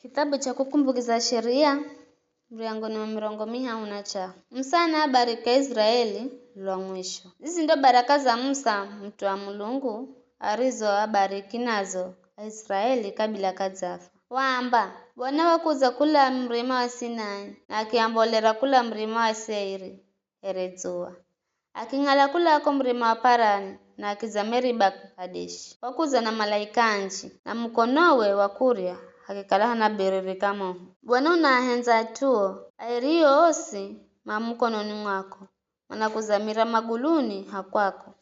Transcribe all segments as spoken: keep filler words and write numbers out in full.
Kitabu cha Kukumbukiza Sheria, muryango ni wa mirongo mihahu na chahu. Musa anaabariki Aiziraeli lwa mwisho. Zizi ndo baraka za Musa, mut'u wa Mulungu, arizoabariki nazo Aiziraeli kabila kadzafa. Waamba, Bwana wakudza kula murima wa Sinai, na akiambolera kula murima wa Seiri, here dzuwa. Aking'ala kula ko murima wa Parani, na akidza Meriba Kadeshi. Wakudza na malaika anji, na mukonowe wa kurya hakikala hana biririka moho. Bwana unaahendza at'uo, ario osi ma mukononi mwako, manakuzamira maguluni ha kwako,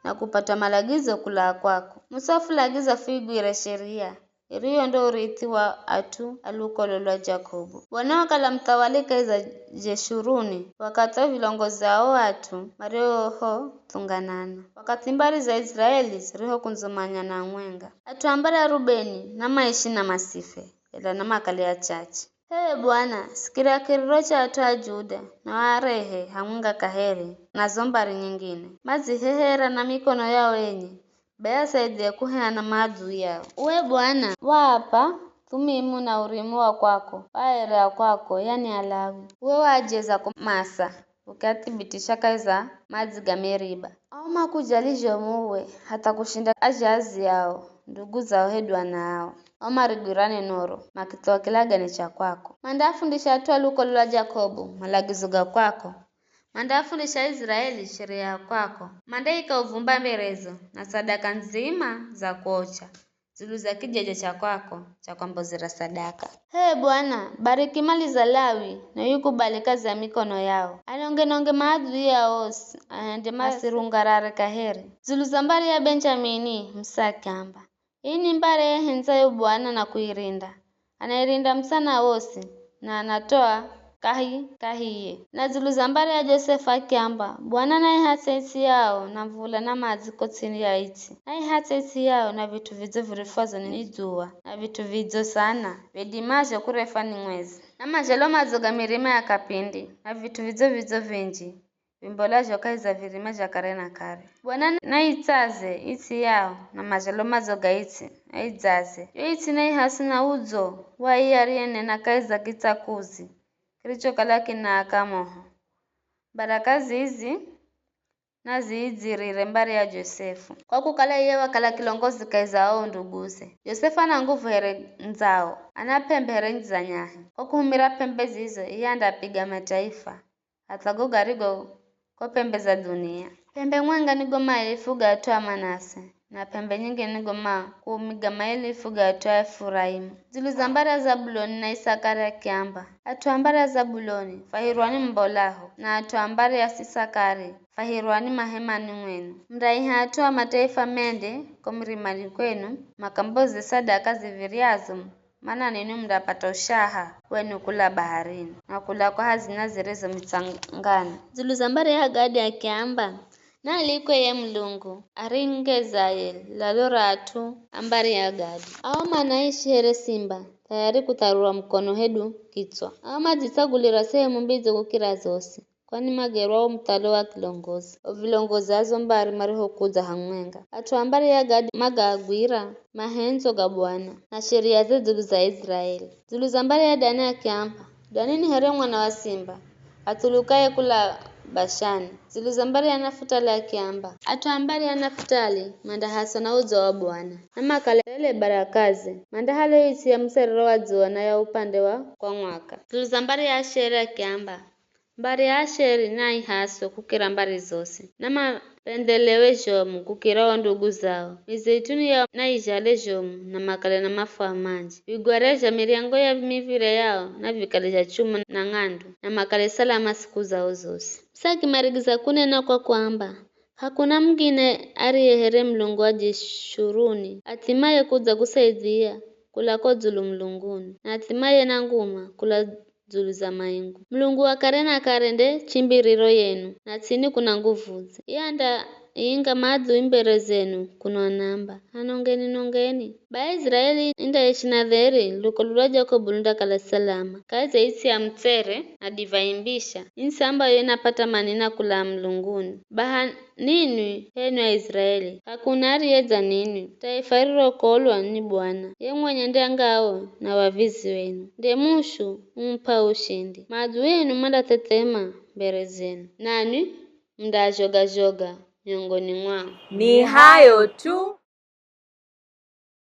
na kupata malagizo kula kwako. Musa wafulagiza fuigwire sheria, iriyo ndo urithi wa at'u a lukolo lwa Jakobu. Bwana wakala muthawali kahi za Jeshuruni wakathi wa vilongozi a o at'u mariohothunganana, wakathi mbari za Iziraeli zirihokundzumanyana mwenga. At'u a mbari ya Rubeni namaishi na masife, ela namakale achache. H'e Bwana, sikira kiriro cha at'u a Juda, na waarehe hamwenga kaheri na zo mbari nyingine. Madzihehera na mikono yao enye, be asaidhie kuheana maadui ao. Uwe Bwana, waapa Thumimu na Urimu wa kwako, waere a kwako, yani Alawi. Uwe waajeza ko Masa, ukiathibitisha kahi za madzi ga Meriba. Ao makujali zhomu uwe, hatha kushinda azhazi ao, ndugu zao hedu ana ao. Ao marigwira nenoro, makithowa kilagane cha kwako. Mandaafundisha at'u a lukolo lwa Jakobu malagizo ga kwako. Mandaafundisha Aiziraeli sheria ya kwako. Mandaika uvumba mberezo na sadaka ndzima za kuocha dzulu za kijeje cha kwako cha kwambozera sadaka. H'e Bwana, bariki mali za Lawi, na uyikubali kazi ya mikono yao. Anonge-nonge maadui ao osi, ahende masirungarare kaheri. Dzulu za mbari ya Benjamini, Musa akiamba, Ii ni mbari aihendzayo Bwana na kuirinda. Anairinda musana wosi, na anatoa kahi kahiye. Na dzulu za mbari ya Josefu akiamba, Bwana naihatse itsi yao na mvula na madzi ko ts'ini ya itsi. Naihatse itsi yao na vit'u vidzo virefwazo ni dzuwa, na vit'u vidzo sana, vidimazho kurefwa ni mwezi. Na mazhalo madzo ga mirima ya kapindi, na vit'u vidzo-vidzo vinji, vimbolazho kahi za virima zha kare na kare. Bwana naitsaze itsi yao, na mazhalo madzo ga itsi, aidzaze. Yo itsi naihase na udzo wa iye ariyenena kahi za kitsakuzi kirichokala kinaaka moho. Baraka zizi naziidzirire mbari ya Josefu. Kwa kukala iye wakala kilongozi kahi za ao nduguze. Josefu ana nguvu here ndzao, ana p'embe here za nyahi. Kwa kuhumira p'embe zizo, iye andapiga mataifa, hatha go garigo ko p'embe za dhunia. P'embe mwenga ni go maelifu ga at'u a Manase, na p'embe nyingine ni go makumi ga maelifu ga at'u a Efuraimu. Dzulu za mbari ya Zabuloni na Isakari akiamba, At'u a mbari ya Zabuloni, fwahirwani mumbolaho, na at'u a mbari ya Isakari, fwahirwani mahemani mwenu. Mundaiha at'u a mataifa mende ko mirimani kwenu, makamboze sadaka ziv̱iryazo, mana ninwi mundapata ushaha wenu kula baharini, na kula kwa hazina zirizo mitsangani. Dzulu za mbari ya Gadi akiamba, Naalikwe ye Mulungu, aringezaye lalo ra at'u a mbari ya Gadi. Ao manaishi here simba, thayari kutharura mukono hedu kitswa. Ao madzitsagulira sehemu mbidzo kukira zosi, kwani magerwa wo muthalo wa kilongozi. O vilongozi a zo mbari marihokudza hamwenga, at'u a mbari ya Gadi magaagwira mahendzo ga Bwana, na sheria ze dzulu za Iziraeli. Dzulu za mbari ya Dani akiamba, Dani ni here mwana wa simba, athulukaye kula Bashani. Dzulu za mbari ya Nafutali akiamba, At'u a mbari ya Nafutali mandahaswa na udzo wa Bwana, na makalele barakaze, mandahale itsi ya muserero wa dzuwa na ya upande wa kwa mwaka. Dzulu za mbari ya Asheri akiamba, Mbari ya Asheri naihaswe kukira mbari zosi, na mapendhelewe zhomu kukira o ndugu zao. Mizeituni yao naizhale zhomu, na makale na mafwaha manji. Vigware zha miryango ya mivire yao navikale zha chuma na ng'andu, na makale salama siku zao zosi. Musa akimarigiza kunena kwa kuamba, K'akuna mungine ariye here Mulungu wa Jeshuruni, athimaye kudza kusaidhia kula ko dzulu mulunguni, na athimaye na nguma kula dzulu za maingu. Mulungu wa kare na kare nde chimbiriro yenu, na ts'ini kuna nguvudze. Iye anda iinga madhui mbere zenu kuno anamba, anongeni nongeni. Bai Israeli indaishi na dheri, luko lwa Jakobu lundakala salama. Kaidze itsi ya mutsere na divai mbisha, intsi ambayo inapata manina kulaa mulunguni. Baha ninwi, h'enwi Aisiraeli, k'akuna ariye dza ninwi, taifa ririrokolwa ni Bwana, ye mwenye nde angao na wavizi wenu. Nde mushu umupao ushindi. Maadui enu mandathethema mbere zenu, nanwi mundaazhoga-zhoga miongoni mwao. Ni hayo tu.